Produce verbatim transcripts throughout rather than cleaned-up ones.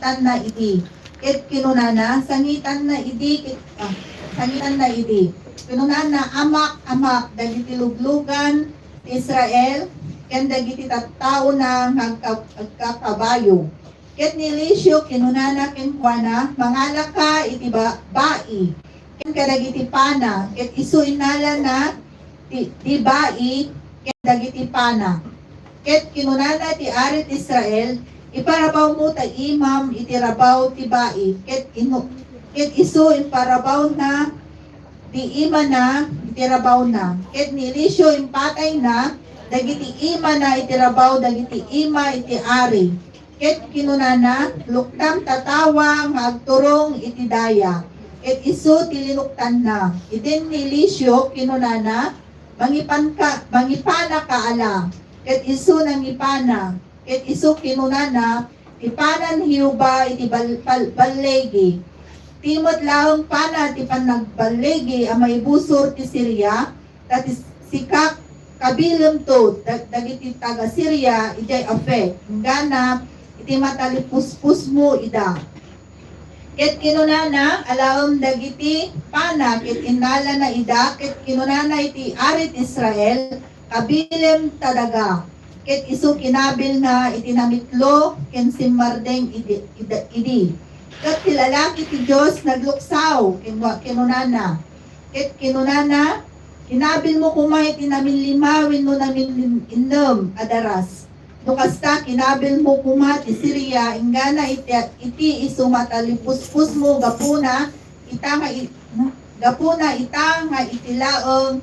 sangitanna idi. Ket kinunana, sangitanna idi, ket, ah, sangitanna idi. Kinunana, "Amak, Amak, dagiti luglugan ti Israel, ken dagiti tattaona nga agka-, agkakabayo." Ket ni Eliseo kinunana kenkuana, "Mangalaka iti ba-, bai ken kadagiti pana." Ket isu innalana ti, ti bai ken dagiti pana. Ket kinunana ti ari ti Israel, "Iparabawmo ta imam iti rabaw ti bai." Ket inu-, ket isu imparabawna ti imana iti rabawna. Ket ni Eliseo impatayna dagiti imana iti rabaw dagiti ima iti ari. Ket kinunana, "Luktam ta tawa nga agturong iti daya." Ket isu ti linuktanna. Idin ni Eliseo kinunana, "Mangipanka, mangipanaka ala." Ket isu nangipana. Ket isu kinunana, "Ti pana ni Jehovah iti bal-, bal-, balligi. Ti met laeng pana ti panagballigi a maibusor ti Siria, ta ti sika kabilemto, dag-, dagiti taga-Siria idiay Afek, inggana iti matalipusposmo ida." Ket kinunana, "Alaem dagiti pana." Ket innalana ida, ket kinunana iti ari ti Israel, "Kabilem ta daga." Ket isu kinabilna iti namitlo ken simmardeng idi, ida-, idi. Ket ti lalaki ti Dios nagluksaw, kinua-, kinunana. Ket kinunana, "Kinabilmo koma iti naminlima wenno naminnem a daras. No kasta, kinabilmo koma ti Siria, inggana iti, iti isu matalipusposmo gapuna ita nga i-, gapuna ita nga iti laeng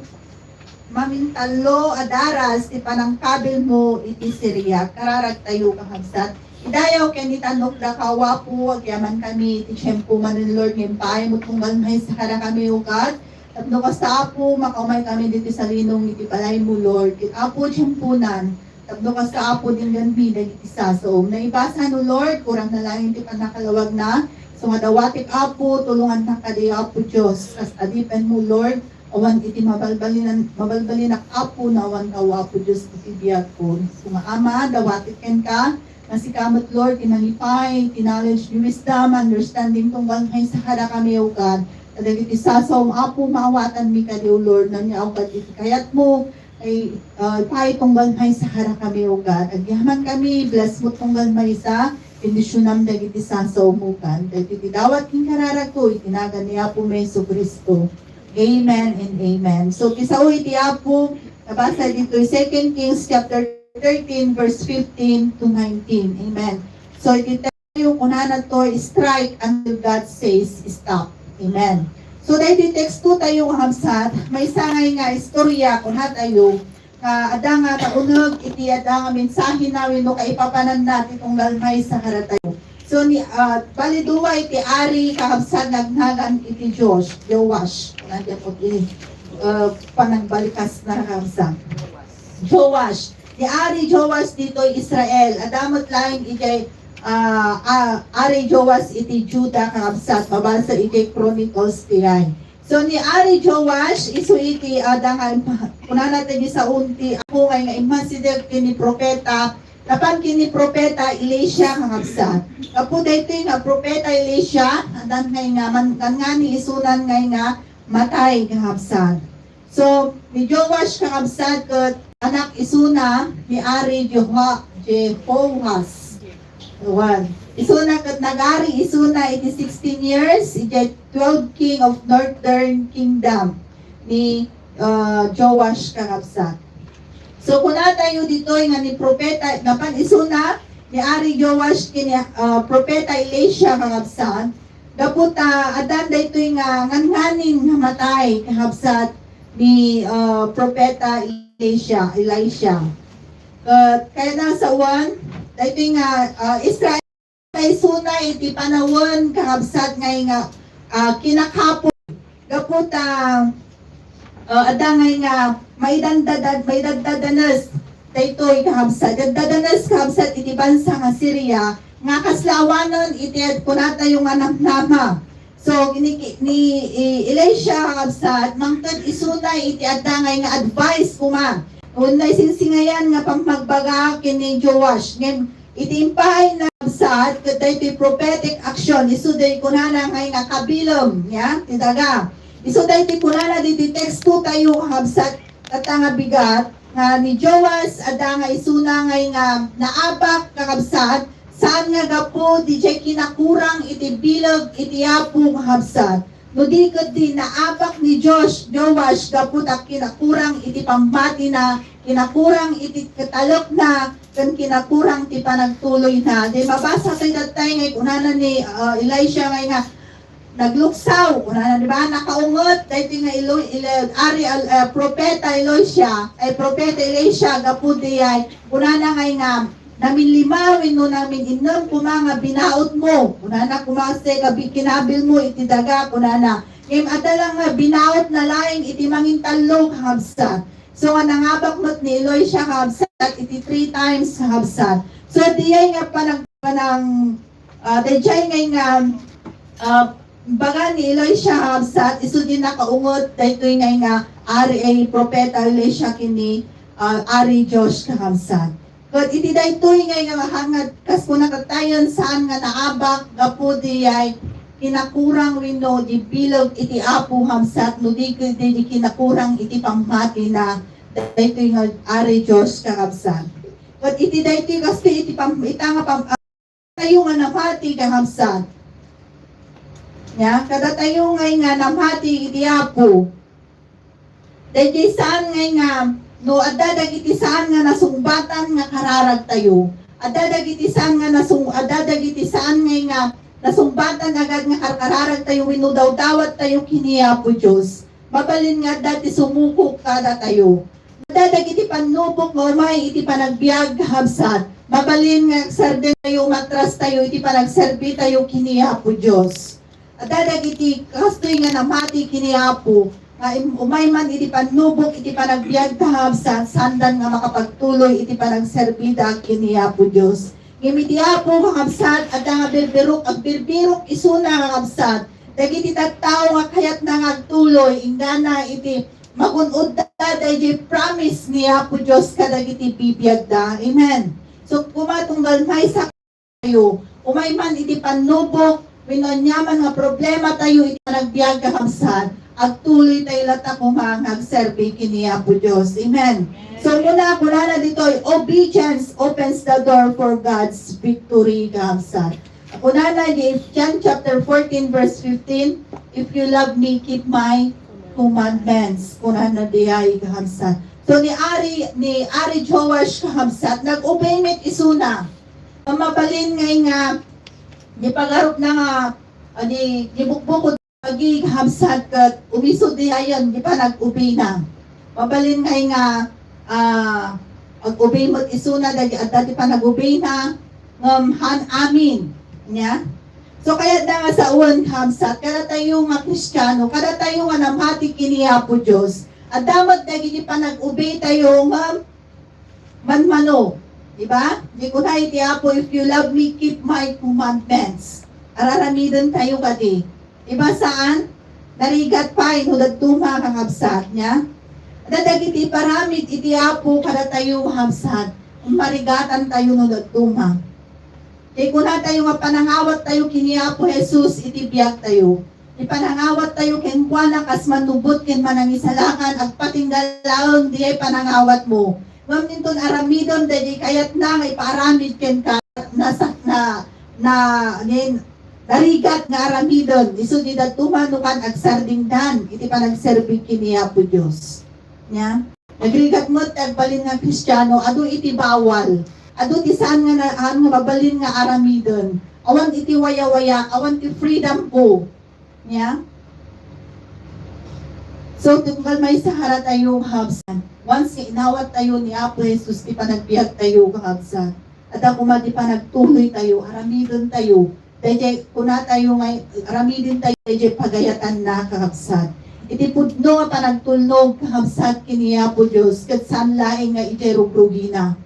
mamintallo a daras ti panangkabilmo iti Siria." Kararagtayo, kakabsat. Idayaw ken itannokdakaw, Apo, agyamankami iti tiempo manen, Lord, nga impaaymo tunggal maysa kadakami, O God. Tapno kasta, Apo, makaumay kami ditoy salinong iti balaymo, Lord. Ket, Apo, tiemponan. Tapno kasta, Apo, denggenmi dagiti sasaom. Naibasa no, Lord, kurang na laeng ti pannakalawagna. So nga dawatek, Apo, tulongannak kadi, Apo Dios, kas adipenmo, Lord. Awan iti mabalbalinan, mabalbalinak, Apo, no awan ka, Apo Dios, iti biagko. So nga, Ama, dawatek kenka, nga sika met, Lord, ti mangipay ti knowledge, ti wisdom, understanding, tunggal maysa kadakami, O God. Kadagiti sasaom, Apo, maawatanmi kadi, O Lord, no ania, O God, iti kayatmo, ay, ah, ipay tunggal maysa kadakami, O God. Agyamankami, bless mo tunggal maysa, bendisionam dagiti sasaom, O God. Dagiti dawat ken kararagko, iti nagan ni Apo mi Jesu-Cristo. Amen and amen. So, ti sao iti Apo, nabasa ditoy Second Kings chapter thirteen, verse fifteen to nineteen. Amen. So, iti tayo, kunana to, "Strike until God says stop." Amen. So, daytoy teksto tayo, kakabsat, maysa ngay nga istorya, kunatayo, nga adda nga nauneg iti adda nga mensahena wenno kaipapananna ti tunggal maysa kadatayo. So, ni, ah, bali dua iti ari, kakabsat, nagnagan iti Josh, Joash. Kunatayo iti, ah, panagbalikasna, kakabsat. Joash. Ni Ari Joash ditoy Israel, adda met laeng idiay, ah, ah, Ari Joash iti Juda, kakabsat, mabasa idiay Chronicles ti ay. So, ni Ari Joash, isu iti, ah, adda nga impa-, kunana ti di sao ti Apo nga, nga immasideg ken ni propeta, napan ken ni propeta Elisha, kakabsat. Gapu daytoy nga propeta Elisha, adda nga, nga man, ngan-, ngani isunan nga, nga matay, kakabsat. So, ni Joash, kakabsat, ket anak isuna ni Ari Jeho-, Jehoas. Awan. Isuna ket nagari isuna iti sixteen years, iti twelve king of Northern Kingdom ni, ah, Joash, kakabsat. So, kunatayo ditoy nga ni propeta, napan isuna ni Ari Joash ken ni, ah, propeta Elisha, kakabsat. Gapu ta addan daytoy nga nganngani nga matay, kakabsat, ni, ah, Propeta Elisha, Elisha. Ket kayatna a sawen, daytoy nga, ah, Israel, isuna iti panawen, kakabsat, nga, nga, ah, kinakapon. Gapu ta, ah, adda ngay nga maidandadad-, maidadadanes daytoy, kakabsat. Daddadanes, kakabsat, iti bansa nga Siria, nga kasla awanen iti kunatayo nga namnama. So, ni, ni, i-, Elisha, kakabsat, mangted isuna iti adda ngay nga advice koma wenno isingsingayan nga pammagbaga ken ni Joash. Ngem, iti impaayna, kakabsat, ket daytoy prophetic action, isu day kunana ngay nga kabilem, ya, ti daga. Isu daytoy kunana diti teksto tayo, kakabsat, tatta nga bigat, nga ni Joas, adda nga isuna ngay nga naabak, kakabsat, saan nga gapu diay kinakurang iti bileg iti Apo, kakabsat. No di ket di naabak ni Josh, Joash gapu ta kinakurang iti pammatina, kinakurang iti katalekna, ken kinakurang ti panagtuloyna. Di mabasa tayo datay nga kunana ni, ah, Elisha nga, nga nagluksaw, kunana, di ba? Nakaunget, daytoy nga Elo-, Ele-, Ari, Al-, ah, Propeta Elisha, ay, Propeta Elisha, gapu diay, kunana nga nga, namin lima wenno namin innem koma nga binautmo. Kunana, koma sa kabi-, kinabilmo iti daga, kunana. Ngem adda lang nga binautna laeng iti mangintallo, kakabsat. So, nga nangabak met ni Elisha, kakabsat, iti three times, kakabsat. So, diay nga panag-, panang, ah, diay nga, nga, ah, baga ni Elisha, kakabsat, isu di nakaunget, daytoy nga, nga ari, ay, propeta Elisha kini, ah, Ari Josh, kakabsat. Ket iti daytoy nga nga hangad, kas kuna tattayon, saan nga naabak gapu diay kinakurang wenno di bileg iti Apo, kakabsat, no di, di, di kinakurang iti pammatina daytoy nga Ari Dios, kakabsat. Ket iti daytoy kastoy iti pam-, ita nga pam-, tayo nga namati, kakabsat. Ya, kadatayo ngay nga namati iti Apo. Daydi saan ngay nga, no adda dagiti saan nga nasungbatan nga kararagtayo. Adda dagiti saan nga nasung-, adda dagiti saan ngay nga nasungbatan agad nga karkararagtayo wenno dawdawattayo ken ni Apo Dios. Mabalin nga adda ti sumukok kadatayo. Adda dagiti pannubok nga umay iti panagbiag, kakabsat. Mabalin nga agserbi tayo, umatras tayo iti panagserbi tayo ken ni Apo Dios. Adda dagiti kastoy nga namati ken ni Apo, nga im-, umay man iti pannubok iti panagbiag, kakabsat, saandan nga makapagtuloy iti panagserbida ken ni Apo Dios. Ngem iti Apo, kakabsat, adda nga birbirok, agbirbirok isuna, kakabsat. Dagiti tattao nga kayatna nga agtuloy, inggana iti magun-odda daydi promise ni Apo Dios kadagiti bibiagda. Amen. So, koma tunggal maysa tayo, umay man iti pannubok, wenno aniaman nga problema tayo iti panagbiag, kakabsat, agtuloy tayo latta koma nga agserbi ken ni Apo Dios. Amen. So, kuna, kunana ditoy, "Obedience opens the door for God's victory," kakabsat. Kunana di John chapter fourteen, verse fifteen, "If you love me, keep my commandments." Kunana diay, kakabsat. So, ni Ari, ni Ari Joash, kakabsat, nag-obey met isuna. Mabalin ngay nga, di pagarupna nga, ah, di, di bukbukod agi, kakabsat, ket umisud diayen, di panag-obeyna. Mabalin ngay nga, ah, ag-obey met isuna, dagiti adda ti panag-obeyna, ngem haan amin. Nia? So, kayatna nga sawen, kakabsat, kadatayo nga Kristiano, kadatayo nga namati ken ni Apo Dios, adda met dagiti panag-obey tayo, ngem manmano, di ba? Di kuna iti Apo, "If you love me, keep my commandments." Araramiden tayo kadi. Di ba saan? Narigat pay no dadduma, kakabsat, nia? Adda dagiti iparamid iti Apo kadatayo, kakabsat. Marigatan tayo no dadduma. Di kuna tayo nga panangawat tayo ken ni Apo Jesus iti biag tayo. Di panangawat tayo kenkuana kas manubot ken manangisalakan, agpatinggal laeng diay panangawat mo. Ngem inton aramidem daydi kayatna nga ipaaramid kenka, nasa-, na, na, nin-, narigat nga aramiden, isu di dadduma no kan agsardingdan iti panagserbi ken ni Apo Dios. Nia? Nagrigat met ti agbalin nga Kristiano, adu iti bawal, adu ti saan nga na-, saan nga mabalin nga aramiden, awan iti wayawaya, awan ti freedom ko. Nia? So, tunggal maysa kadatayo, kakabsat. Once nga inawat tayo ni Apo Jesus ti panagbiag tayo, kakabsat, adda koma ti panagtuloy tayo, aramiden tayo. Daydiay, kuna tayo nga aramiden tayo, daydiay pagayatanna, kakabsat. Iti pudno nga panagtulnog, kakabsat, ken ni Apo Dios, ket saan laeng nga idiay rugrugina.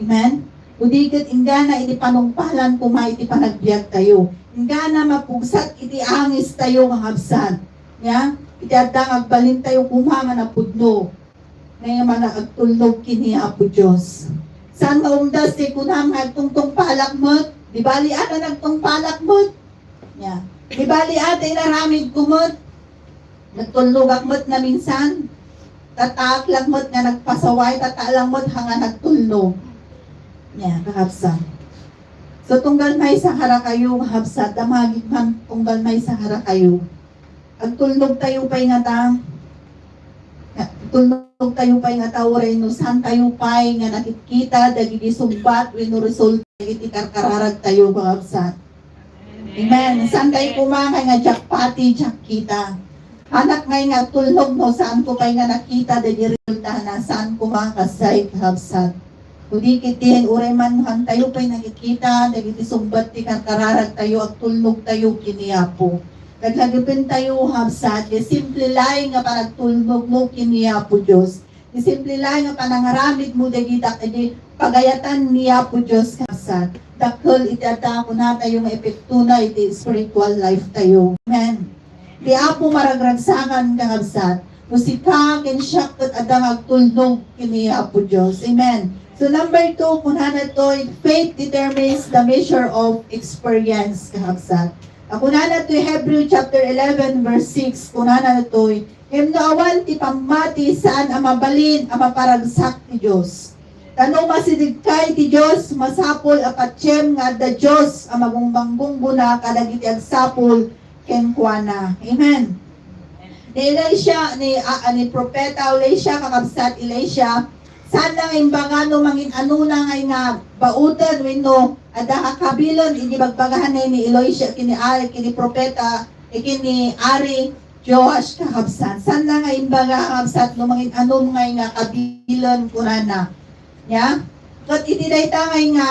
Amen? Idi ket inggana iti panungpalan koma iti panagbiag tayo. Inggana mapugsat iti angis tayo, kakabsat. Nia? Iti adda nga agbalin tayo koma nga napudno. Nga mana agtulnog ken ni Apo Dios. Saan nga umdas ti kunam nga agtungtungpalak met? Di bali a ta nagtungpalak met. Nya. Di bali a ta inaramidko met. Nagtulnogak met naminsan. Tattaak lang met nga nagpasaway, tatta lang met nga nagtulnog. Nya, kakabsat. So, tunggal maysa kadakayo, kakabsat, damagik man, tunggal maysa kadakayo. Agtulnog tayo pay ngata, agtulnog tayo pay ngata, uray no saan tayo pay nga nakitkita dagiti sungbat wenno resulta dagiti karkararag tayo, kakabsat. Amen. Saan tayo koma nga diak pati, diak kita. Anak ngay nga agtulnog no saanko pay nga nakita dagiti resultana, saan koma kasay, kakabsat. Kundi ket diay uray man, saan tayo pay nakikita dagiti sungbat ti karkararag tayo, agtulnog tayo ken ni Apo. Laglagipen tayo, kakabsat, ti simple laeng nga panagtulnog mo ken ni Apo Dios. Ti simple laeng nga panangaramid mo dagita, idi pagayatan ni Apo Dios, kakabsat. Dakkel iti adda, kuna tayo, nga epektona iti spiritual life tayo. Amen. Ti Apo maragragsakan, kakabsat. No sika ken siak ket adda nga agtulnog ken ni Apo Dios. Amen. So number two, kunana toy, faith determines the measure of experience, kakabsat. A, kunana toy Hebreo chapter eleven verse six, kunana toy, ngem no awan ti pammati, saan a mabalin a maparagsak ti Dios. Ta no masidegka iti Dios, masapul a patiem nga adda Dios a magungbangguna kadagiti agsapul kenkuana. Amen. Ni Elisha, ni, a, a, ni Propeta Elisha, kakabsat Elisha, saan na nga imbaga no mangin-anona nga, nga baoten wenno adda kakabilen idi bagbagahan ni Elisha ken ni Ari, ken ni Propeta, eh, ken ni Ari Joash, kakabsat. Saan na nga imbaga, kakabsat, no mangin-anom nga, nga kabilen, kunana. Ya? Ket iti dayta nga, nga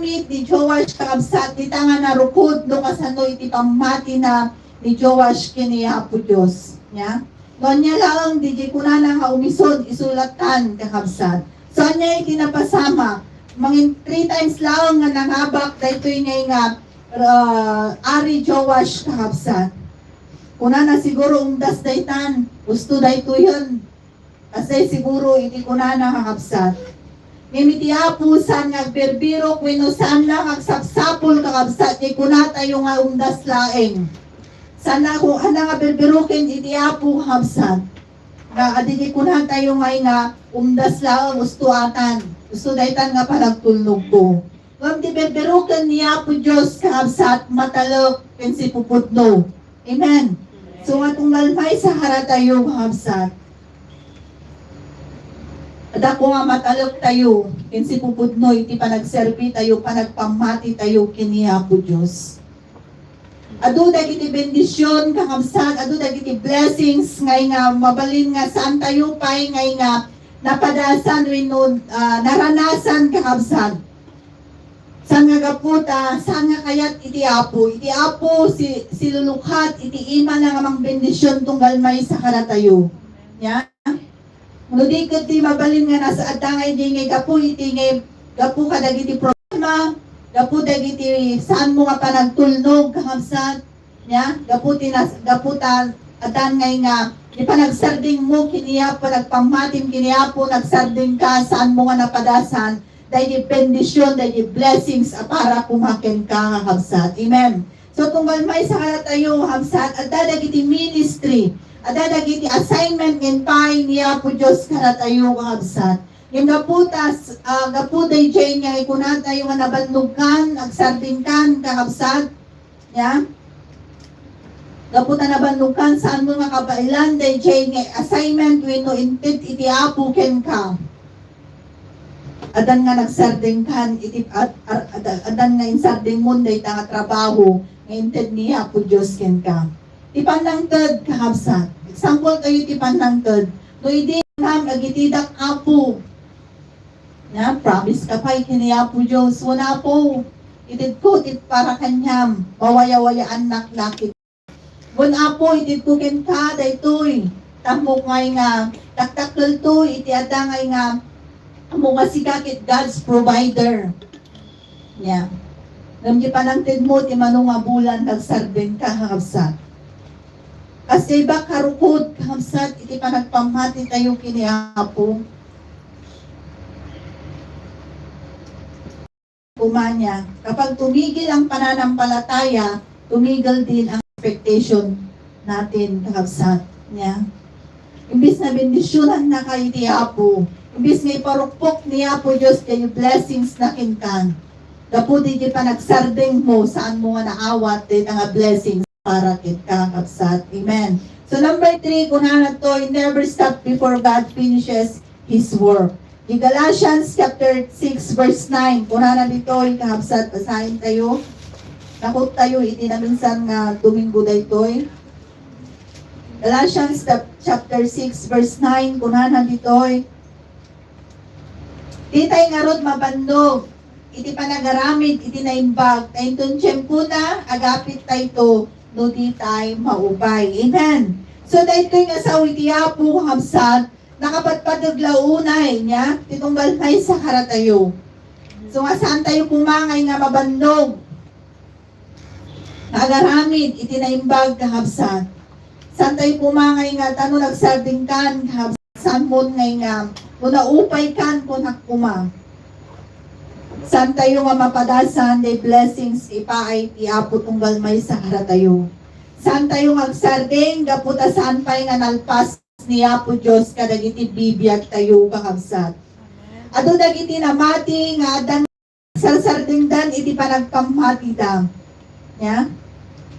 ni Joash, kakabsat, dita nga narukod no kasano iti pammatina ni Joash ken ni Apo Dios. Nya? No ania laeng diay kunana nga umison, isu lattan, kakabsat. So, ania iti napasamak? Mangin three times laeng nga nangabak daytoy nga, nga, uh, Ari Joash, kakabsat. Kunana siguro, umdas daytan, usto daytoyen. Kasdiay siguro iti kunana, kakabsat. Ngem iti Apo, saan nga agbirbirok wenno saan nga agsapsapul, kakabsat, ti kunatayo nga umdas laeng. Saan nga, kung ania nga birbiroken iti Apo, kakabsat. Nga adi ti kunatayo nga, nga umdas laeng, usto atan. Usto daytan nga panagtulnogko. Ngem ti birbiroken ni Apo Dios, kakabsat, matalek ken sipupudno. Amen. So, nga tunggal maysa kadatayo, kakabsat, adda ko nga matalek tayo ken sipupudno iti panagserbi tayo, panagpammati tayo ken ni Apo Dios. Adu dagiti bendision, kakabsat, adu dagiti blessings nga, nga mabalin nga saan tayo pay nga, nga napadasan wenno, ah, naranasan, kakabsat. Saan nga gapu ta, saan nga kayat iti Apo? Iti Apo si, silulukat iti imana nga mangbendision tunggal maysa kadatayo. Ya? No di ket ti mabalin nga nasaadda nga idi nga gapu iti nga gapu kadagiti problema, gapu dagiti saanmo nga panagtulnog, kakabsat. Ya, gapu ti nas-, gapu ta, atan ngay nga, ti panagsardingmo ken ni Apo, panagpammatim ken ni Apo, nagsardingka, saanmo nga napadasan, daydi bendision, daydi blessings a para koma kenka, kakabsat. Amen. So, tunggal maysa kadatayo, kakabsat, adda dagiti ministry, adda dagiti assignment nga impay ni Apo Dios kadatayo, kakabsat. Ngem gapu ta, ah, gapu daydiay nga ikunatayo nga nabannogkan, agsardingkan, kakabsat, Ya? Gapu ta nabannogkan, saanmo nga kabaelan daydiay nga assignment wenno inted iti Apo kenka. Adan nga nagsardingkan iti, ad-, ar-, ad-, adan nga insardingmon dayta nga trabaho nga inted ni Apo Dios kenka. Ti pannangted, kakabsat. Example tayo ti pannangted. No idi kam agitidak, Apo, Na, promise ka pay ken ni Apo Dios, wen Apo, itedko ti para kaniam, mawayawayaannak la ket. Wen Apo, itedko kenka daytoy, tapno ngay nga dakdakkelto iti adda ngay nga, ammo nga sika ket God's provider. Ya. Ngem ti panangtedmo ti mano nga bulan, nagsardengka, kakabsat. Kasdiay ba karukod, kakabsat, iti panagpammati tayo ken ni Apo? Umanya, kapag tumigil ang pananampalataya, tumigil din ang expectation natin, kakabsat niya. Imbis na bendisyunan na kayo ti Apo, imbis nga iparukpok ni Apo Dios ti blessings na kinkan, gapu di panagsardeng mo, saan mo nga naawat dayta nga blessings para ket kakabsat. Amen. So number three, kunana to, never stop before God finishes His work. Di Galatians chapter six verse nine, kunana ditoy, kakabsat, basahin tayo. Nakot tayo iti naminsan nga Domingo daytoy. Galatians chap-, chapter six verse nine, kunana ditoy, Ditay ngarud mabannog iti panagaramid iti naimbag, ta inton tiempona, agapit tayto no ditay maupay. Amen. So, daytoy nga sao iti Apo, kakabsat, nakapadpadeg la unay, nia, ti tunggal maysa karatayo. So, nga saan tayo pumangay nga mabannog nga agaramid iti naimbag, kakabsat. Saan tayo pumangay nga tano nagsardingkan, kakabsat, saan mon ngay nga, no naupay kan, kunak kuma. Saan tayo nga mapadasan, the blessings ipaay ti Apo tunggal maysa karatayo. Saan tayo nga agsarding, gapu ta saan pay nga nalpas ni Apo Dios kadagiti bibiag tayo, kakabsat. Adu dagiti namati nga addan sarsardingdan iti panagpammatida. Ya?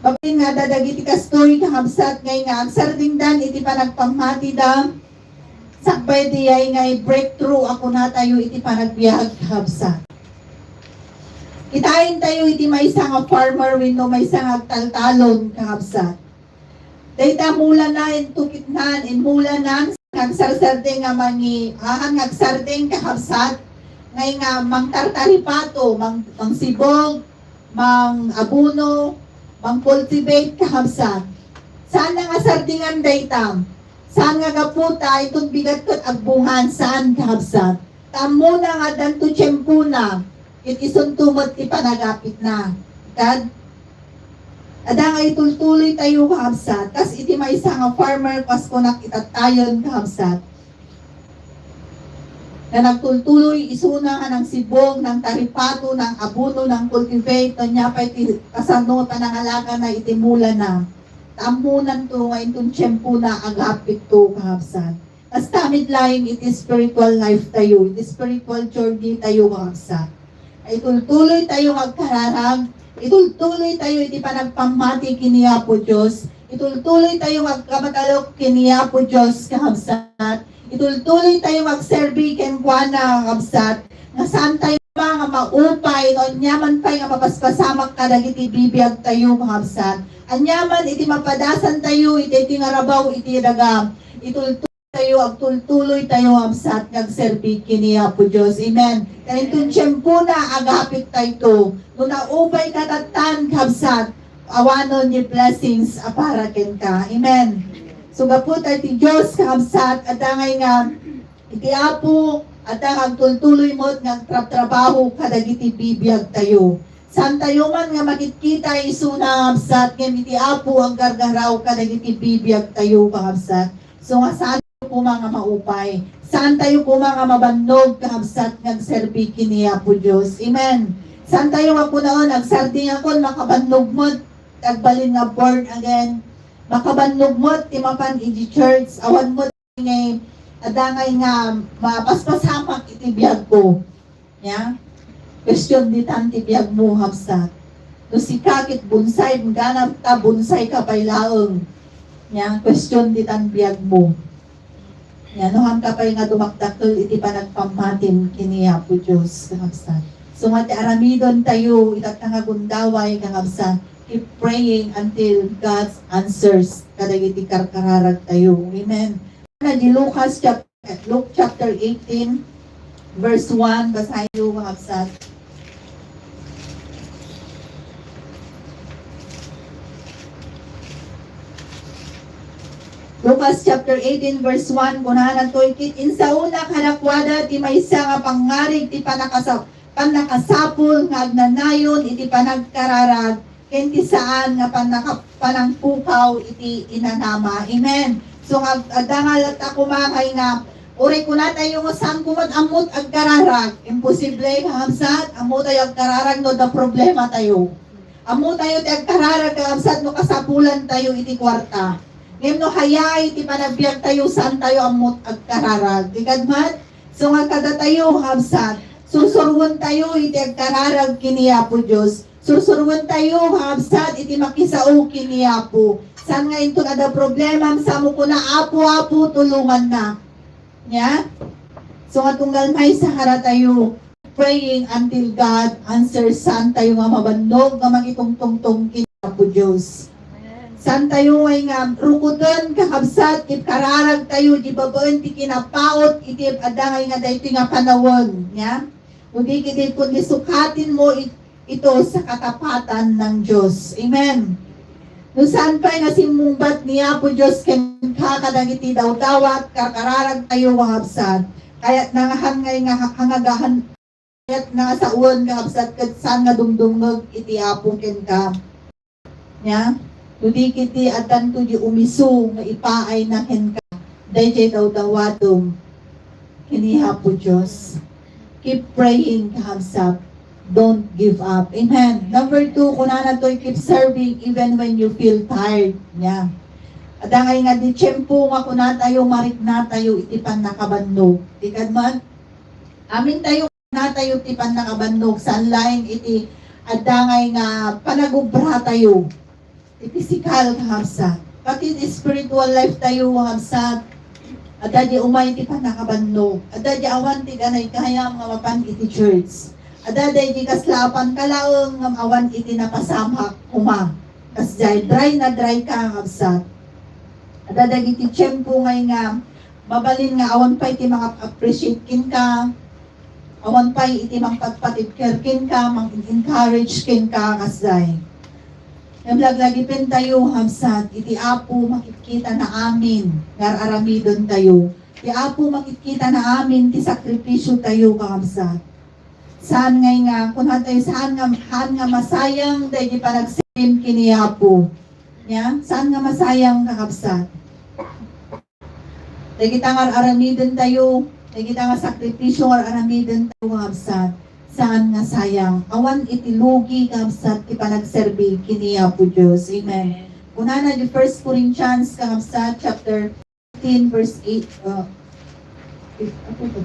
Babaen nga adda dagiti kastoy, kakabsat, ngay nga agsardingdan iti panagpammatida, sakbay diay nga breakthrough a kunatayo iti panagbiag, kakabsat. Kitaen tayo iti maysa nga farmer wenno maysa nga agtaltalon, kakabsat. Dayta mulana, intukitnan, inmulanan, nga agsarding nga mangi-, ah, nga agsarding, kakabsat, ngay nga mangtartaripato, mang-, mangsibog, mang-abono, mang-cultivate, kakabsat. Saan nga sardingan dayta? Saan nga gapu ta, inton bigat ket agbungaan, saan, kakabsat? Ta ammona nga addanto tiempona, ket isunto met ti panagapitna. Kad, adda nga itultuloy tayo, kakabsat, kas iti maysa nga farmer, kas kunak itattayon, kakabsat, nga nagtultuloy isuna nga nangsibog, nangtaripato, nang-abono, nang-cultivate, ania pay ti kasano panangalagana iti mulana. Ta ammonanto nga inton tiempona, agapitto, kakabsat. Kasta met laeng iti spiritual life tayo, iti spiritual journey tayo, kakabsat. Itultuloy tayo nga agkararag, itultuloy tayo iti panagpammati ken ni Apo Dios, itultuloy tayo nga agkamatalok ken ni Apo Dios, kakabsat. Itultuloy tayo nga agserbi kenkuana, kakabsat. Nga saan tayo nga maupay, no aniaman pay nga mapaspasamak kadagiti bibiag tayo, kakabsat. Aniaman iti mapadasan tayo, iti, iti nga rabaw, iti daga. Itultuloy tayo, agtultuloy tayo, kabsat, nga agserbi ken ni Apo Dios. Amen. Ta inton tiempona, agapit tayto. No naupay ka tattan, kabsat, awanen ti blessings a para kenka. Amen. So, gapu ta iti Dios, kabsat, adda ngay nga iti Apo, adda nga agtultuloy met nga agtrabtrabaho kadagiti bibiag tayo. Saan tayo man nga makitkita isuna, kabsat, ngem iti Apo aggargaraw kadagiti bibiag tayo, kakabsat. So, nga saan koma nga maupay. Saan tayo koma nga mabannog, kakabsat, nga agserbi ken ni Apo Dios. Amen. Saan tayo nga kunaen, agsardingakon, makabannog met, agbalin nga born again. Makabannog met ti mapan iti church. Awan met nga adda ngay nga mapaspasamak iti biagko. Ya? Question ditan ti biagmo, kabsat. No sika ket bonsai, ganat ta bonsai ka pay laeng. Ya? Question ditan biagmo. Ya, no haanka pay nga dumakdakkel iti panagpammatim ken ni Apo Dios, kakabsat. So, nga ti aramiden tayo, itatta nga gundaway, kakabsat, keep praying until God answers kadagiti karkararag tayo. Amen. Di Lucas chap-, Luke chapter eighteen, verse one, basayo, kakabsat. Lucas chapter eighteen, verse one, kunana toy, ket insaona kadakuada ti maysa nga pangngarig ti pannakasa-, pannakasapul nga agnanayon iti panagkararag, ken ti saan nga pannaka-, panangpukaw iti inanama. Amen. So, nga ag-, adda nga latta koma nga Uray kunatayo nga saan koma met ammot agkararag. Imposible, kakabsat, ammotayo agkararag no adda problematayo. Ammotayo ti agkararag, kakabsat, no kasapulantayo iti kuarta. Ngem no hayaay ti panagbiagtayo, saantayo ammot agkararag. Di kadi met? So nga kadatayo, kakabsat, sursuruentayo iti agkararag ken ni Apo Dios. Sursuruentayo, kakabsat, iti makisao ken ni Apo. Saan nga inton adda problemam, sa mo kuna, "Apo, Apo, tulongannak." Nia? So nga tunggal maysa karatayo, praying until God answers, saantayo nga mabannog nga mangitungtungtong ken ni Apo Dios. Saantayo ngay nga rukoten, kakabsat, ket kararagtayo di babaen ti kinapaut iti adda ngay nga daytoy nga panawen, nia? No di ketdi, kundi sukatenmo it-, ito sa katapatan ng Dios. Amen. No saan pay nga simmungbat ni Apo Dios kenka kadagiti dawdawat, karkararagtayo, kakabsat, kayatna nga han-, ngay nga ha-, hangagahan, kayatna nga sawen, kakabsat, ket saan nga dumdumngeg iti Apo kenka. Nia? No di ketdi, addanto di umiso nga ipaayna kenka daydiay dawdawatem ken ni Apo Dios. Keep praying, kakabsat. Don't give up. Amen. Number two, kunana toy, "Keep serving even when you feel tired." Nia? Adda ngay nga di tiempo nga kunatayo, mariknatayo iti pannakabannog. Di kadi met? Amintayo natayo ti pannakabannog, saan laeng iti adda ngay nga panagubratayo. Ti pisikal, kakabsat. Pati ti spiritual life tayo, kakabsat. Adda di umay ti pannakabannog. Adda di awan ti ganaygayam nga mapan iti church. Adda di kasla a pankalaeng ngem awan iti napasamak koma. Kasdiay, dry na dry ka, kakabsat. Adda dagiti tiempo ngay nga mabalin nga awan pay ti manga-appreciate kenka, awan pay iti mangpatpatibker kenka, mang-encourage kenka, kasdiay. Ngem laglagipentayo, kakabsat, iti Apo makitkitana amin nga ar-aramidentayo. Ti Apo makitkitana amin ti sakripisiotayo, kakabsat. Saan ngay nga, kunatayo, saan nga, saan nga masayang daydi panagserbi ken ni Apo. Nia? Saan nga masayang, kakabsat? Dagita nga ar-aramidentayo, dagita nga sakripisio nga ar-aramidentayo, kakabsat, saan nga sayang. Awan iti lugi, kakabsat, ti panagserbi ken ni Apo Dios. Amen. Kunana di First Corinthians, kakabsat, chapter fifteen, verse eight, uh, fif-, apo ba?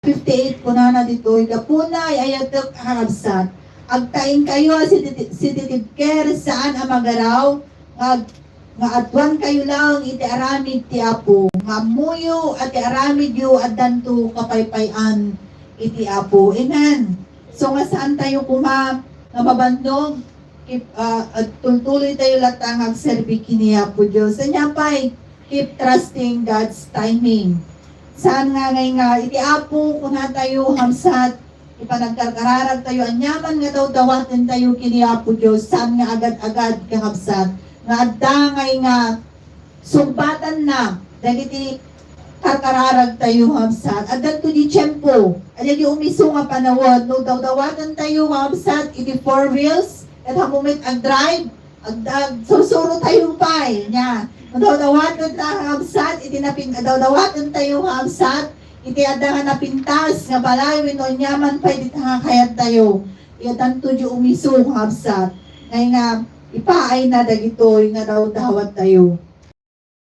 Fifty-eight, kunana ditoy, "Gapuna, ay-ayatek a kakabsat, agtaengkayo a sititi-, sititibker, saan a magaraw, nga ag-, nga aduankayo laeng iti aramid ti Apo, nga ammoyo a ti aramidyo addanto kapaypay-an iti Apo." Amen. So, nga saantayo koma nga mabannog, keep, ah, ag-, tultuloytayo latta nga agserbi ken ni Apo Dios. Ania pay, keep trusting God's timing. Saan nga ngay nga iti Apo, kunatayo, kakabsat, ipanagkarkararagtayo, aniaman nga dawdawatentayo ken ni Apo Dios, saan nga agad-agad, kakabsat, nga adda ngay nga sungbatanna dagiti karkararagtayo, kakabsat. Addanto di tiempo, adda di umiso nga panawen, no dawdawatentayo, kakabsat, iti four wheels, ket ammom met agdrive, ag-, agsursurotayo pay, nia. No dawdawatenta, kakabsat, iti napin-, dawdawatentayo, kakabsat, iti adda nga napintas nga balay wenno aniaman pay dita nga kayatyo. Addanto di umiso, kakabsat, ngay nga ipaayna dagitoy nga dawdawattayo.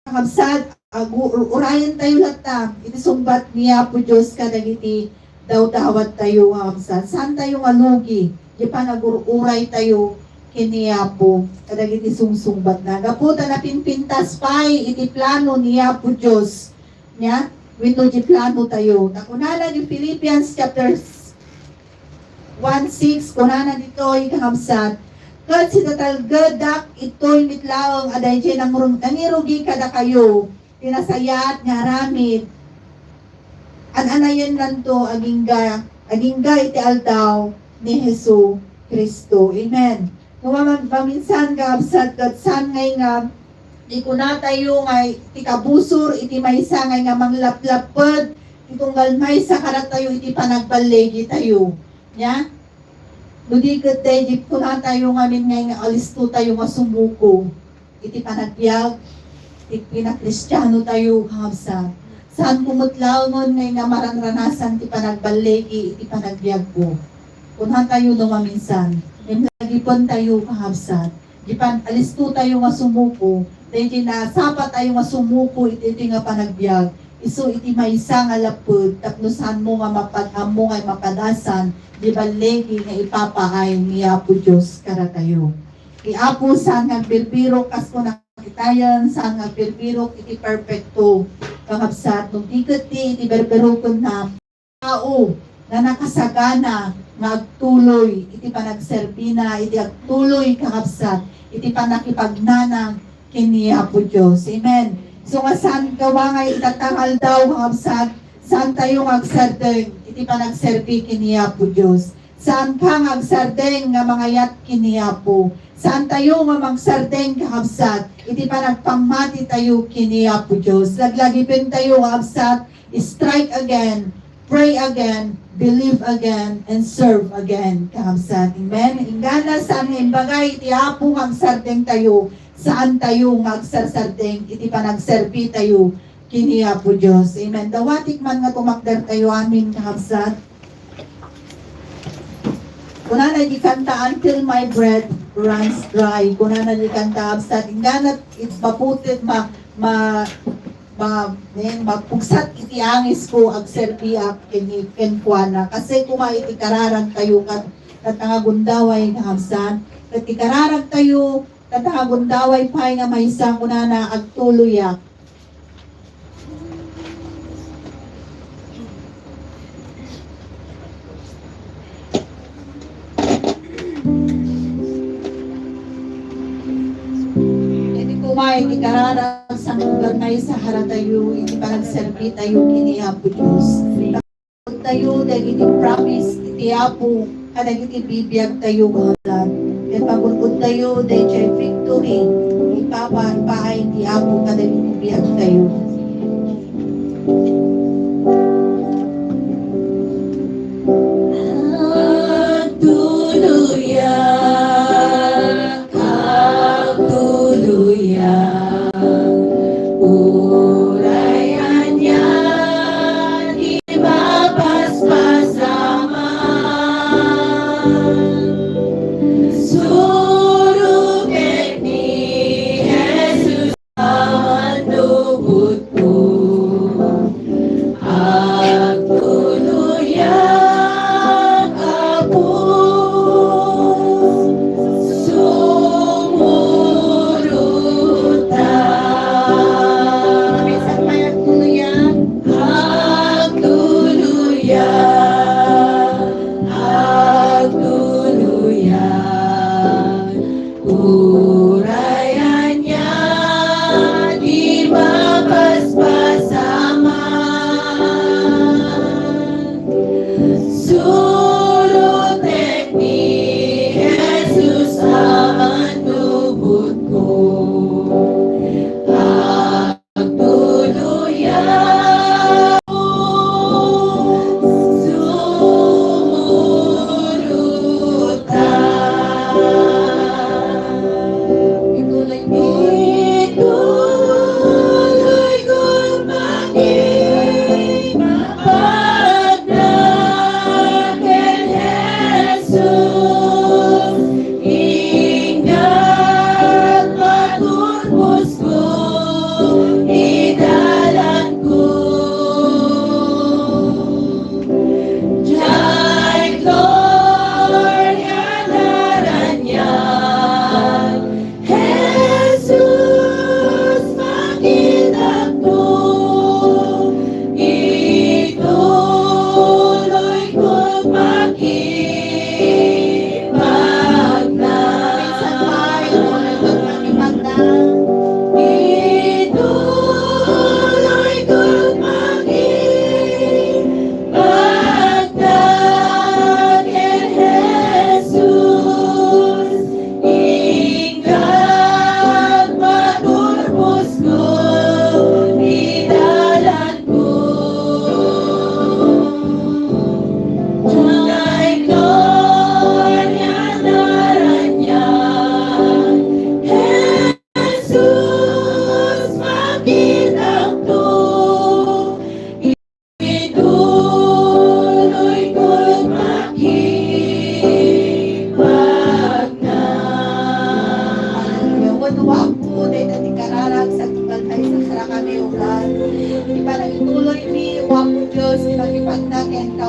Kakabsat, agu-, ur-, urayentayo latta iti sungbat ni Apo Dios kadagiti dawdawattayo, kakabsat. Saantayo nga lugi iti panagur-uraytayo ken ni Apo kadagiti sungsungbatna. Gapu ta napinpintas pay iti plano ni Apo Dios, nia, wenno iti planotayo. Ta kunana iti Philippians chapter one six, kunana ditoy, kakabsat, "Ket sitatalgedak itoy met laeng a daydiay nangrung-, nangirugi kadakayo, ti nasayaat nga aramid, an-anayennanto agingga, agingga iti aldaw ni Jesu-Cristo." Amen. No, mama-, maminsan, kakabsat, ket saan ngay nga ikunatayo nga ti kabusor iti maysa ngay nga manglaplapped ti tunggal maysa kadatayo iti panagballigitayo. Nia? No di ket daydi kunatayo ngamin ngay nga alistotayo nga sumuko iti panagbiag ti kinakristianotayo, kakabsat. Saanko met laengen nga inna maranranasan ti panagballigi iti panagbiagko. Kunatayo no maminsan, ngem lagipentayo, kakabsat. Di pan-, alistotayo nga sumuko, daydi nasapatayo nga sumuko iti, iti nga panagbiag. Isu iti maysa nga lapped tapno saanmo nga mapag-ammo nga mapadasan di balligi nga ipapaay ni Apo Dios kadatayo. Ti Apo saan nga agbirbirok, kas kuna itayen, saan nga agbirbirok iti perpekto. Kakabsat, no di ket ti iti berberokenna, tao nga nakasagana nga agtuloy iti panagserbina, iti agtuloy, kakabsat, iti pannakipagnana ken ni Apo Dios. Amen. So, nga saan gawa nga itatta nga aldaw, kakabsat, saantayo nga agsardeng iti panagserbi ken ni Apo Dios. Saanka nga agsardeng nga mangayat ken ni Apo. Saantayo nga magsardeng, kakabsat, iti panagpammatitayo ken ni Apo Dios. Laglagipentayo, kakabsat, strike again, pray again, believe again, and serve again, kakabsat. Amen? Inggana saan nga imbagay ti Apo nga agsardengtayo, saantayo nga agsarsardeng iti panagserbitayo ken ni Apo Dios. Amen. Dawatik man nga tumakdertayo amin, kakabsat. Kunana di kanta, "Until my breath runs dry." Kunana di kanta, kabsat. Inggana it maputit, ma-, ma-, ma-, nen, mapugsat iti angisko, agserbiak ken, kenkuana. Kasi kuma iti kararagtayo kat, kat nga gundaway nga kabsat. Kat iti kararagtayo, kat nga gundaway pay nga maysa, kunana, agtuloyak. Iti kuma iti kararag, sangbagnay sa haratayo, iti panagserbi tayo, ken ni Apo Dios. Tayo, dagiti promise, iti Apo, kadagiti bibiag tayo, kahalan. Ket pagulgod tayo, dayjay victory, ipapa, ipaay ti Apo, kadagiti biag tayo. Agtuluyan, agtuluyan, uray ania ti mapaspasamak. Surotek ni Jesus. Awan lubotko, agtuluyak, Apo.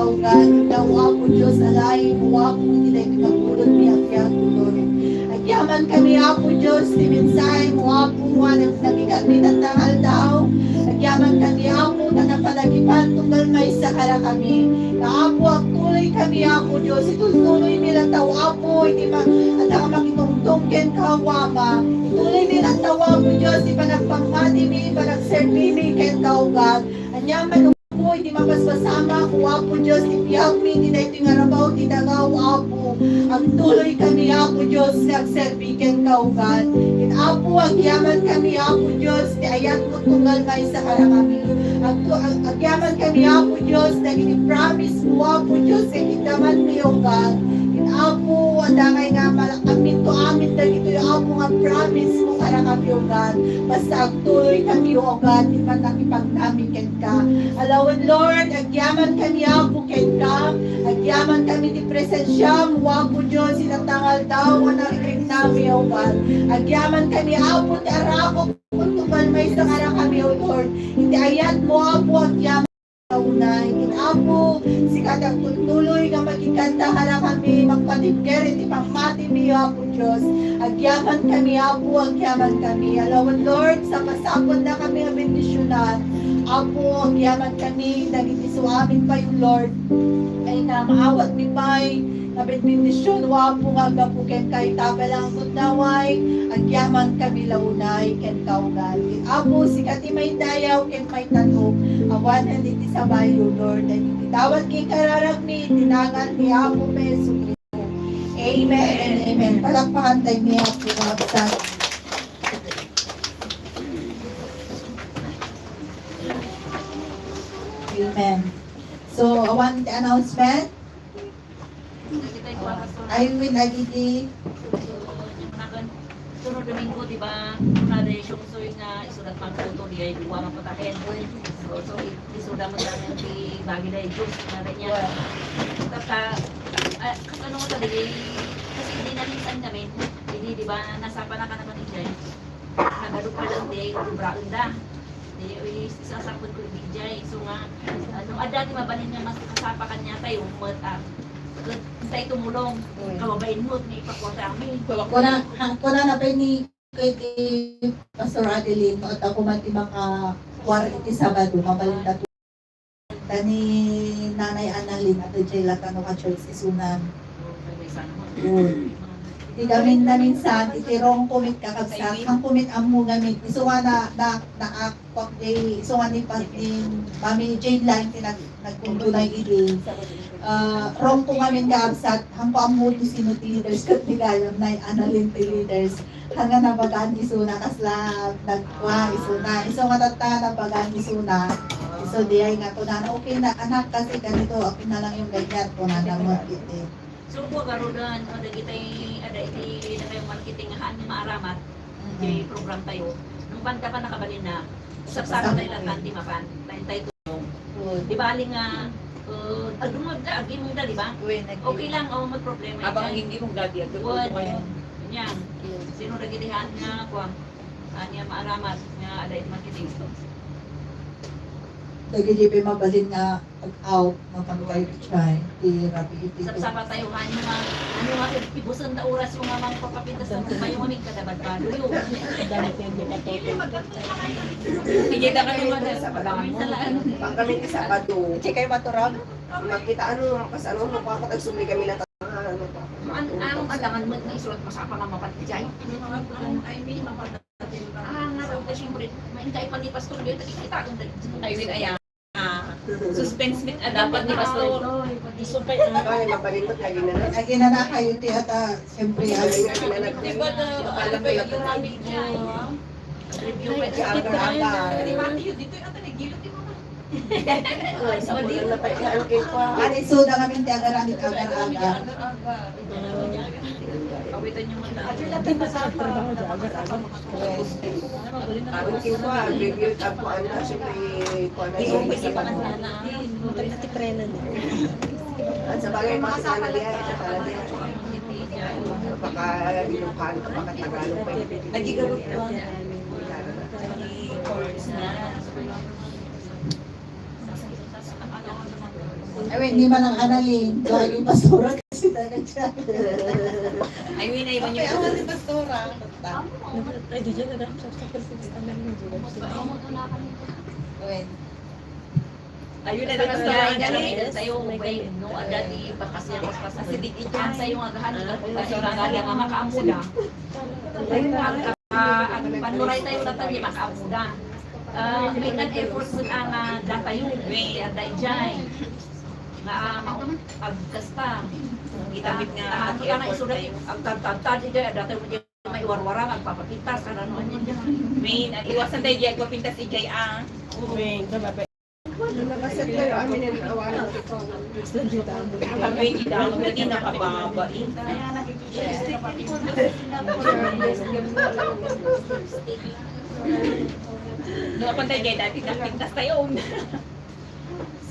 Apo Dios, alaem, Apo, iti daytoy nga pudot ti agyaman, Lord. Agyaman kami, Apo Dios, ti mensahe mo, Apo, nga nagbigat mi tatta nga aldaw. Agyaman kami, Apo, ta napadagipan tunggal maysa kada kami. Nga, Apo, agtuloy kami, Apo Dios, itultuloy mi latta, Apo, iti ma-, adda nga makitungtong kenka, Ama. Ituloy mi latta, Apo Dios, ti panagpammati mi, panagserbi mi kenka, O God. Ania man, Apo, iti mapaspasamak, O Apo Dios, ti biag mi, iti daytoy nga rabaw ti daga, O Apo. Agtuloy kami, Apo Dios, nga agserbi kenka, O God. Ket, Apo, agyaman kami, Apo Dios, ti ayat mo tunggal maysa kada kami. Agtu-, ag-, agyaman kami, Apo Dios, dagiti promise mo, Apo Dios, nga idaman mi, O God. Ket, Apo, adda kay nga mal-, aminto amin dagitoy, Apo, nga promise mo kada kami, O God. Basta agtuloy kami, O God, ti pannakipagnami kenka. Alawen, Lord, agyaman kami, Apo, kenka. Agyaman kami ti presensiam, Apo Dios, iti tangaldaw nga nariknami, O God. Agyaman kami, Apo, ti arakop, tunggal maysa kada kami, O Lord. Iti ayat mo, Apo, agyaman unay. Ket, Apo, sika ti agtultuloy nga makikanta kada kami, magpatibker iti pammatimi, Apo Dios. Agyaman kami, Apo, agyaman kami. Alawen, Lord, sapasapulna kami nga bendisionan. Apo, agyaman kami, dagiti suamin payo, Lord. Ay na, maawat mi pay, nga bendision, O Apo, nga aggapu kenka ita, balangkot naway, agyaman kami la unay, kenka, O God. Apo, sika ti maidayaw, ken maitanok, awanen iti sabali, O Lord, dagiti dawat ken kararagmi, iti nagan ni Apo mi Jesu-Cristo. Amen and amen. Palakpakan tayo ni Apo nga absent. Amen. So, awan ti announcement. I will agigi. Sunod Domingo, di ba? Kuna day siungsoy nga isurat pang tuto, di ay duwa nga putaken. So, so, i-, isuda mo sa amin ti bagi day juice na rin yan. Tapos, ah, ano mo talaga, kasi hindi na minsan kami, hindi, di ba, nasapa na ka naman ni Jai. Nagado pa lang, di ay obraen da. Di, uy, isasapon ko, D J. So nga, ano, adda ti mabalin nga mas kasapa kanya tayo, mat, ah, tayo tumulong. Mm. Kababain mo, may ipakuha sa amin. Kuna, ha, kuna na pa ni, kay ti Pastor Adeline, no, at ako man ti makakuwar iti Sabado, mabalin na po. Ta ni Nanay Annalyn, at jay latano ka church isunan. Yun. Di kami naminsan, iti rong kumit kakabsat, ang kumit ammo ngamin, iso nga na, na, na, kwak di, iso nga ni pa-, ni Mami Jane lang, ti nag-, nagkuntunay idi. Ah, rong ko ngamin kaabsat, hangko ammo ti sino ti leaders, ket ni gayam, Nay Annalyn ti leaders. Haan nga nabagaan isuna, kasla nagkua isuna. Isu nga tatta nga nabagaan isuna. Isu di ay nga kunana, "Okay na, anak, kasi ganito, okay na lang yung ganyan." Kunana mo, iti. So, po, karudan, o, dagitay, ada, iti, na kayo marketing, haan nga maaramat, Mm. Iti program tayo. Nung panta pa nakabalin na, sapsapa tayo lang, tanti mapan. Tayo, tayo Good. Di bali nga, uh, agdumag da, agimong da, di ba? Wen, agimong. Okay lang, oh, may problema. Abang yan. Agimong da, di agdumag. Wen. Yan. Sino lagi dihan nga, kuwan? Anya maaramat nga, ada it marketing. Lagi di pa mabalin nga, ag-out, mapangkay chay, ti rabi iti. Sapsapa tayo, ano nga, ano nga, ibusan ta oras yung nga, mga papapintas na tayo, mga Kadabad pa, duyo. Sige, ta kami mo na sa pagkaman mo. Pag kami ti Sabado. Check kayo maturag? Makita ano, kas ano, ano, pa, pag sumli kami na ano pa. Ang, ang alangan mo na isulat masapa nga mapatijay. Ano, ano, I mean, mapatijay. Ah, nga, siyempre, maingay pa ni Pastor yun, nakikita ko na. I mean, ayan. Ah, suspense meet, ah, dapat ni Pastor. Gusto pa yun. Ay, mapalimot, lagi na lang. Lagi na na kayo, ti ata, siyempre, ay. Lagi na lang. Di ba, the, ano ba yung topic niya? Review pa siya. Di ba, dito yung ata, nagilot yung mga. Ay, sa ulo na pa siya, ang kinuha. Ano, isuda kami, ti agar-agar, agar-agar. Awitan niyo muna. Ang kinuha, review, tapos ano, siyempre, kuha na yung isa pa. Maganda ti preno na. At sa bagay, mga kasama na diyan, sa bagay. Baka Ilocano, baka Tagalog pa yun. Nagigalog pa. Nagi-chorus na. Ay, wait, hindi man ang analing. Lagi pastora kasi talaga siya. Ay, wait, ay, wait. Okay, awan ni pastora. Ay, di dyan na lang. Sa, sa, sa, sa, sa, Wait. Ayun na, basta, basta, basta, tayo, may, no, agad ni, baka siya, basta, basta, sige, tayo, agahan, basta, basta, makaamuda. Ayun, ang, ah, ang panuray tayo na tayo, makaamuda. Ah, make an effort po ang, ah, datayo, may, ah, dayjay. Nga, ah, ma-, agkasta. Kita, nga, ah, kita na isulat, agtagtagtag, dayjay, datayo, may warwara, agpapapintas, ano, ano, ano. May, naiwasan tayo, di agpapintas, dayjay, ah. May, Nabasag kayo, amin ang awan. Ang amin, ang amin, hindi nakababa, eh. Doon ako tayo, dati, pintas tayo.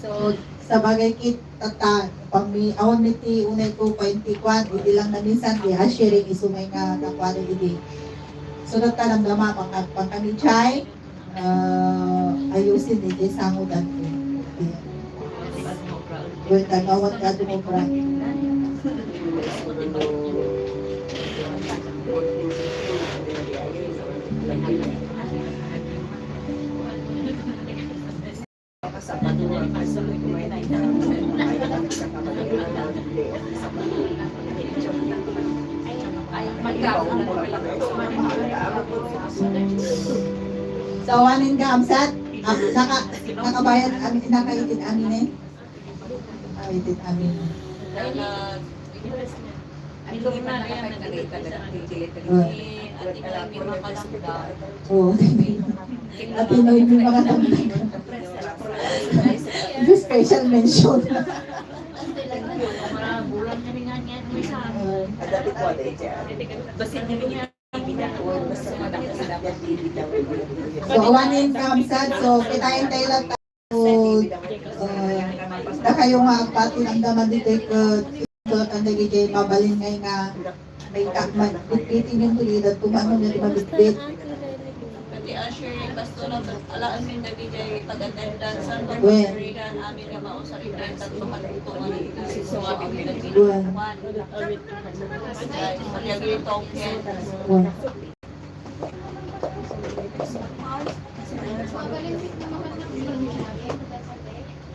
So, sabagay kit, tata, pami, awan mi ti unay ko, painti kwan, idi lang na minsan, di, ah, sharing, isumay nga, nakuha na idi. So, tata, namdama, pagka, pagka ni Chai, Ah, ayusin iti sangudan ko. Wen, tagawat ka dumobra. So, awanen ka, amsat? Ah, naka-, nakabayad, am-, nakaitid aminen? Nakaitid aminen. Ay, di pa nakakagay talaga. Oo. At Pinoy, may mga tamtay. Special mention. So, awanen ka, amsat. So, kitaen tayo lang. So, ah, dakayo nga agpati, namdaman ditoy ket isurat dagiti mabalin ngay nga may ka-, ma-, bitbitin yung tulidan, kung ano nga di mabitbit. Pati usher, pastora, alaan min dagiti pag-attendance, Wen. Regan, amin nga mausar iti tatlo ka luto nga nagkasusuwat iti Wen. Pati agri token. Wen.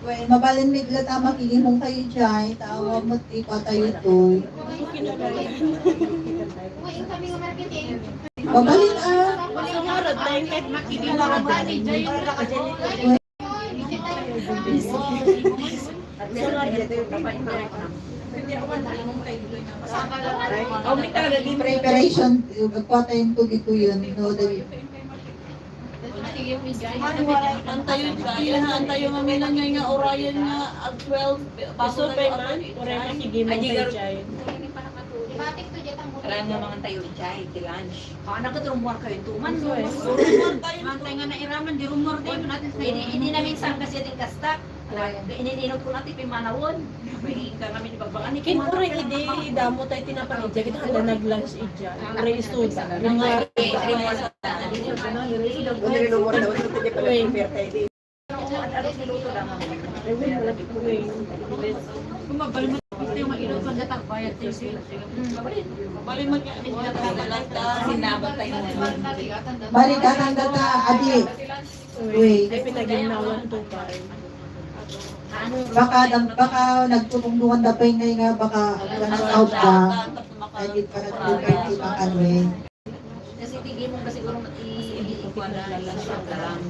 Well, mabalin mi latta makigimong kayo jay, tawag mo ti patayo toy. Mabalin, ah. Aw, may talaga din preparation. Agkuha tayo ng tubig ko yun. No, dali. Antayo, antayo nga minan nga, nga orayan nga ag twelve. Baso pa man, oray na sige mo kay Jai. Alam nga mangan tayo, Jai, ti lunch. Ah, nagkatrumwar kayo, tuman. Rumor tayo. Mantay nga nairaman, di rumor din. Hindi, hindi namin sangkas yan yung kastak. Iniinot ko natin, pimanawon. May ka namin ibagbagan. Kin-, uray idi, damo tayo tinapan ija, kita handa nag-lunch ija. Uray isuda. Mga Uy. Uy. Kung mabalik mo, gusto yung mag-inom, pag natagbayad tayo, sir. Balik mo, sinabat tayo. Balik ka ng data, adi. Uy. Ay, pinaginawan to pa. Baka, baka nagtutungtungan da pa ngay nga, baka, ano, out da. Ay, di pa nagtutungtungan, eh. Kasi tigil mo ba siguro mati-, ikuan na lang sa dalan.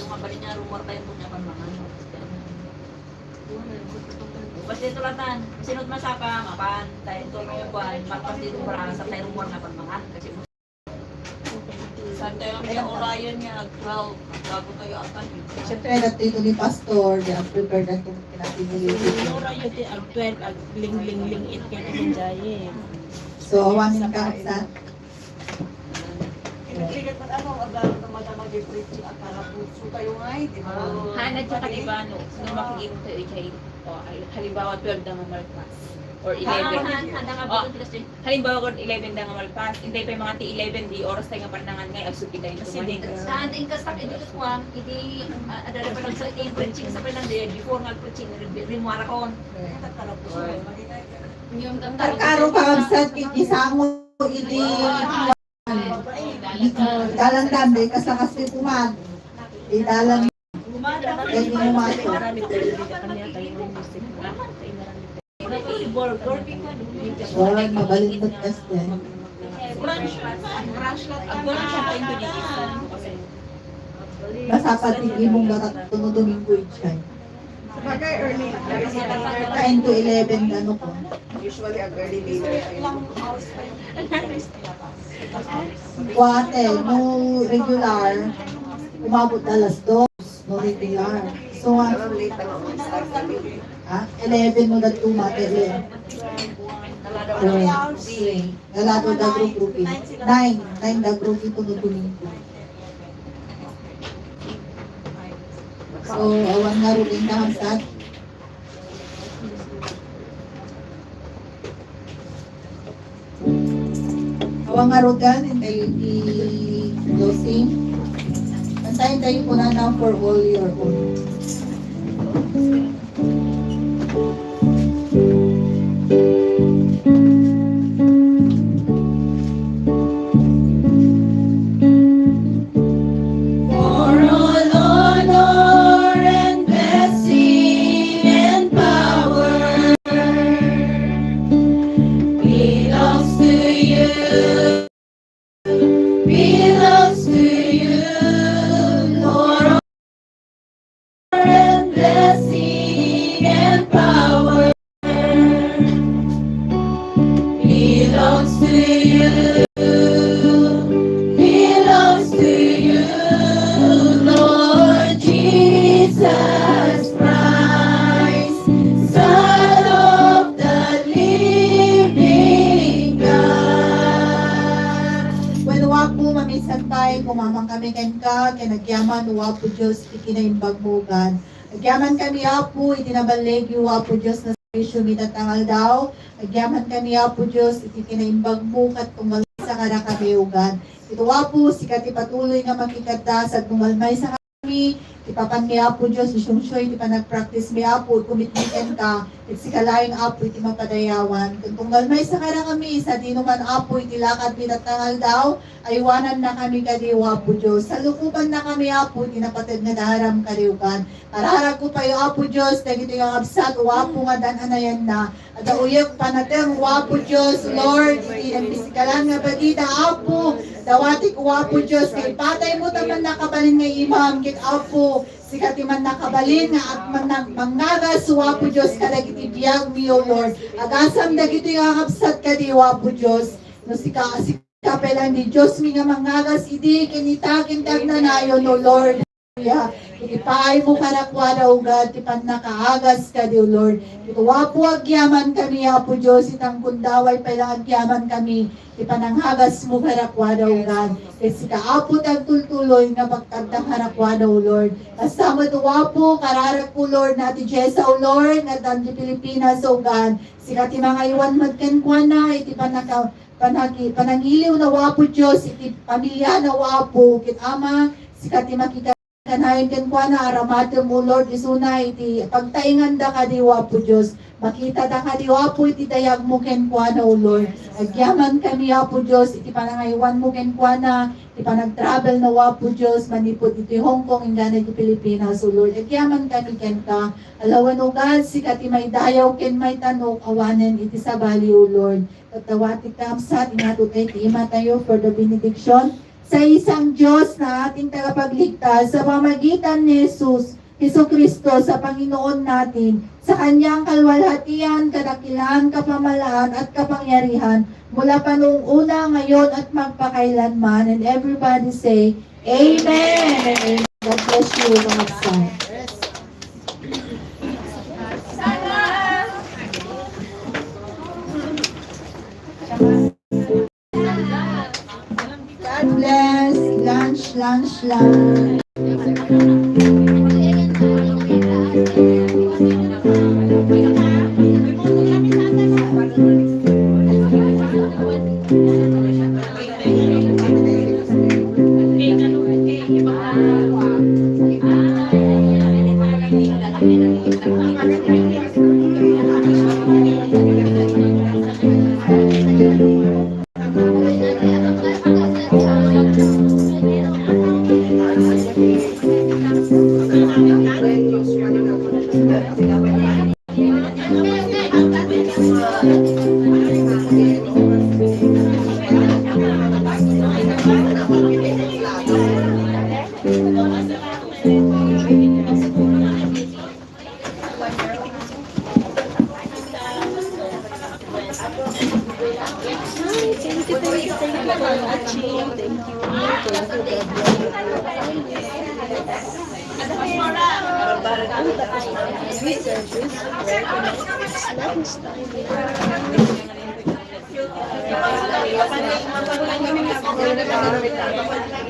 So, mabalik nga rumor tayo kung naman mga. Basta ito lang tan. Sinod masaka, mapan. Tayo ito may kuan, mapas dito para sa tayo rumor nga pagmangan. Kasi Saan tayo ang may orayan niya? Ag twelve. Bago tayo atan. Siyempre, dati ito ni Pastor, di ang prepare na itong pinapinili. Orayan ti ag twelve, ag ling, ling, ling, it kayo ni Jai. So, awanin ka sa? Kinakigat man ano, ang gano'n naman naman yung preaching at para puso tayo nga, eh, di ba? Hana, tsaka di ba, no? Nung makikita tayo, Jai, o, ay, halimbawa, twelve na nga malpas. Or eleven. Halimbawa, kung eleven da nga malpas, intay pay mga ti eleven, di oras tayo nga panangan nga, agsubli tayo. Saan, ingkas ta, iti kuan, iti, ah, adala pa lang sa iti preaching sa panang, before nga preaching, ri-, rimuarakon. Karo ka, absent, kiti sango, iti, dalan dande, kasakas ni kumag, idalan, kay di mo mato. Wala, mabalin mo kasi. Masapati imong batak tuno Domingo ijay. Sabagay, early. Nine to eleven, ano ko. Usually, ang early later ay Kuwate, no regular, umabot alas dos, no regular. So, ah, ah, eleven mo dagto mate, eh. Oh, sige. Lalado da group grouping. Nine, nine da grouping kuno Domingo. So, awan nga ruling na hamsat. Awan nga rugan, intay ti closing. Kantaen tayo po na now for all your own. For all honor and blessing and power belongs to you, belongs to you, Lord. And blessing and power belongs to you, belongs to you, Lord Jesus Christ, Son of the living God. Wenno, Apo, mamisan tayo, kumamang kami kenka, ken agyaman, O Apo Dios, iti kinaimbag mo, God. Agyaman kami, Apo, iti naballigyo, Apo Dios, nga serbisyom ita nga aldaw. Agyaman kami, Apo Dios, iti kinaimbag mo, ket tunggal maysa kadakami, O God. Ito, Apo, sika ti patuloy nga makikadasag, tunggal maysa kami, ti papanmi, Apo Dios, ti siungsiung, ti panagpractice mi, Apo, ikumit mi kenka, ket sika laeng, Apo, iti mapadayawan. Ket tunggal maysa kadakami, sadino man, Apo, iti lakad mi ita nga aldaw, aywananna kami kadi, O Apo Dios. Salukobanna kami, Apo, iti napateg nga daram kadi, O God. Kararagko pay, O Apo Dios, dagitoy nga absat, O Apo, nga dan-anayanna. Adda uyek panateng, O Apo Dios, Lord, iti nagpisikalan nga bagida, Apo. Dawatek, O Apo Dios, nga ipatay mo ta mannakabalin nga imam, ket Apo, sika ti mannakabalin nga ag-, manna-, mangngagas, O Apo Dios, kadagiti biag mi, O Lord. Agasam dagitoy nga absat kadi, O Apo Dios. No sika, sika pay lang ti Dios mi nga mangngagas idi, ken ita, ken ti agnanayon, O Lord. Hallelujah. Iti paay mo kadakuada, O God, ti pannakaagas kadi, O Lord. Ito, Apo, agyaman kami, Apo Dios, itang kundaway pay lang agyaman kami, ti panangagas mo kadakuada, O God. Ket sika, Apo, ti agtultuloy nga pagkadda kadakuada, O Lord. Kasta met, O Apo, kararagko, Lord, na ti Jessa, O Lord, nga dan ti Pilipinas, O God. Sika ti mangaywan met kenkuana, iti panaka-, panagi-, panangiliwna, O Apo Dios, iti pamiliana, O Apo, ket Ama, sika ti makika-, kanayon kenkuana, aramatem, O Lord, isuna iti pagtainganda kadi, O Apo Dios. Makitada kadi, O Apo, iti dayagmo kenkuana, O Lord. Agyaman kami, Apo Dios, iti panangaywanmo kenkuana, iti panagtravelna, O Apo Dios, manipud iti Hong Kong, inggana iti Pilipinas, O Lord. Agyaman kami kenka. Alawen, O God, sika ti maidayaw ken maitanok, awanen iti sabali, O Lord. Ket dawatek ti kamsat, ingato tayo ti imatayo for the benediction. Sa isang Diyos na ating tagapagligtas sa pamagitan ni Jesus, Jesucristo sa Panginoon natin, sa kanyang kalwalhatian, kadakilaan, kapamalaan, at kapangyarihan, mula pa noong una, ngayon, at magpakailanman. And everybody say, Amen! And amen. God bless you, mga kapsat. God bless. Lunch, lunch, lunch. Thank you. Thank you, God bless you. Ang tapos na ang service, welcome. It's not this time.